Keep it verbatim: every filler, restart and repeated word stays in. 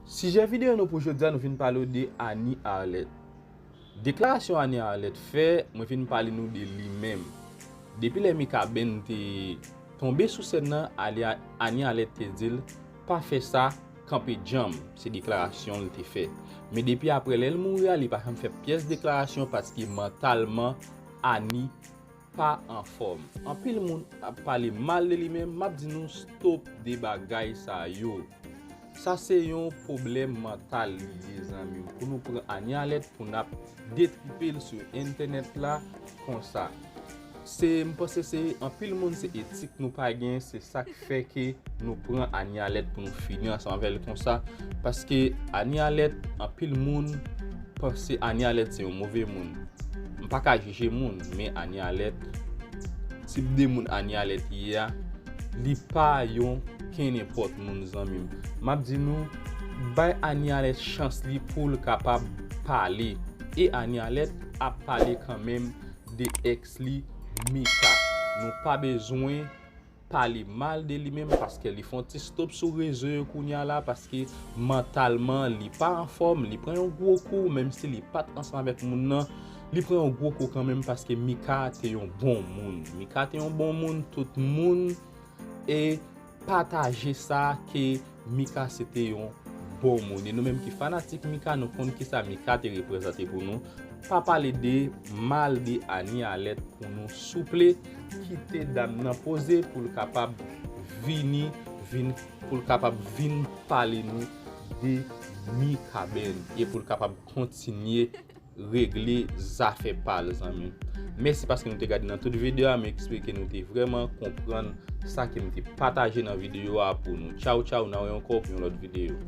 Sijè videyo nou pou jodi a, nou vin pale w de Annie Arlette. Deklarasyon Annie Arlette fè, mwen vin pale nou de li menm. Depi lè Mika Ben te tonbe sou sèn nan, Annie Arlette te di l, pa fè sa, kanpe djanm. Se deklarasyon l te fè. Men depi apre lè l mouri a, li pa janm fè pyès deklarasyon paske mantalman Annie pa anfòm. Anpil moun ap pale mal de li, men m ap di nou stop de bagay sa yo. Sa se yon pwoblèm mantal li ye, zanmi m. Pou nou pran Annie Arlette pou n ap detripe l sou entènèt la konsa. Se, m panse se anpil moun se etik nou pa gen, se sa k fè ke nou pran Annie Arlette pou nou fini ansanm avè l konsa. Paske Annie Arlette, anpil moun panse Annie Arlette se yon move moun. M pa ka jije moun, men Annie Arlette, tip de moun Annie Arlette ye a, li pa yon kenenpòt moun, zanmi m. M ap di nou, bay Annie Arlette chans li pou l kapab pale. E Annie Arlette ap pale kanmenm de èks li, Mika. Nou pa bezwen pale mal de li menm paske li fè yon ti stop sou rezo yo kounye a la, paske mantalman li pa anfòm, li pran yon gwo kou, menm si li pa t ansanm avèk moun nan, li pran yon gwo kou kanmenm paske Mika te yon bon moun. Mika te yon bon moun, tout moun e pataje sa ke Mika se te yon bon moun. E nou menm ki fanatik Mika, nou konn kisa Mika te reprezante pou nou. Pa pale de mal de Annie Arlette pou nou, souple. Kite dam nan poze pou l kapab vini, vin, pou l kapab vin pale nou de Mika Ben e pou l kapab kontinye regle zafè pa l, zanmi. Mèsi paske nou te gade nan tout videyo a, m espere ke nou te vrèman konprann sa ke m te pataje nan videyo a pou nou. Tchaw, tchaw, n a wè ankò pou yon lòt videyo.